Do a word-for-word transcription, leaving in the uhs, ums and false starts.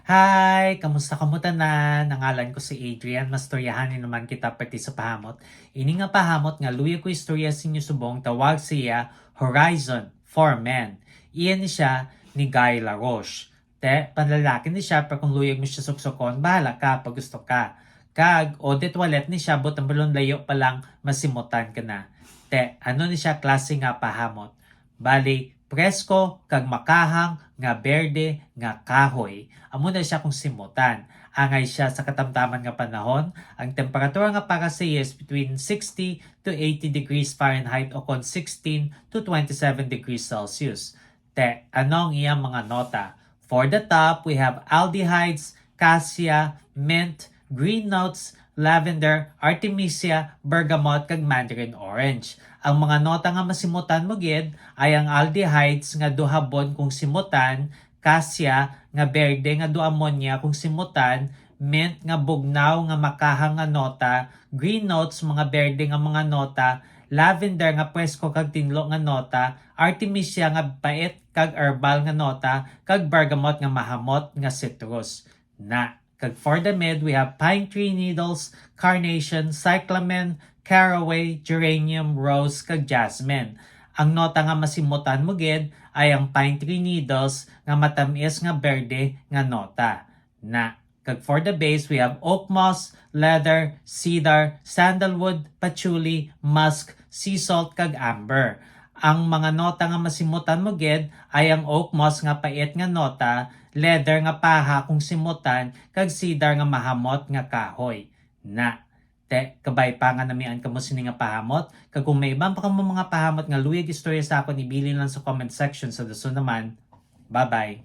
Hi! Kamusta kamo tanan? Ang ngalan ko si Adrian. Mastoryahan ni naman kita perti sa pahamot. Ini nga pahamot nga luyag ko istorya sa inyo subong, tawag siya Horizon for Men. Iya ni siya ni Guy Laroche. Te, panlalaki ni siya, pero kung luyag mo siya suksukon, bahala ka pag gusto ka. Kag eau de toilette ni siya, but ang balon layo pa lang, masimutan ka na. Te, ano ni siya klase nga pahamot? Bali, presko kag makahang nga berde nga kahoy. Amo na siya kung simutan. Angay siya sa katamtaman nga panahon, ang temperatura nga para sa iya is between sixty to eighty degrees Fahrenheit o kon sixteen to twenty-seven degrees Celsius. Te, ano ang iyang mga nota? For the top, we have aldehydes, cassia, mint, green notes, lavender, artemisia, bergamot, kag mandarin orange. Ang mga nota nga masimutan mo gid ay ang aldehydes nga duha bon kung simutan, cassia nga berde nga duha monya kung simutan, mint nga bugnaw nga makahang nga nota, green notes, mga berde nga mga nota, lavender nga presko kag tinlo nga nota, artemisia nga pait kag herbal nga nota, kag bergamot nga mahamot nga citrus. Na. Kag for the mid, we have pine tree needles, carnation, cyclamen, caraway, geranium, rose, kag jasmine. Ang nota nga masimutan mo gid ay ang pine tree needles nga matamis nga berde nga nota. Na. Kag for the base, we have oak moss, leather, cedar, sandalwood, patchouli, musk, sea salt, kag amber. Ang mga nota nga masimutan mo gid ay ang oak moss nga pait nga nota, leather nga paha kung simutan, kag cedar nga mahamot nga kahoy. Na. Te, kabay pa nga namian kamo sini nga pahamot, kag kung may iban pa kamo mga pahamot nga luyag istorya sa akon, ibilin lang sa comment section. Sa dason naman, bye-bye.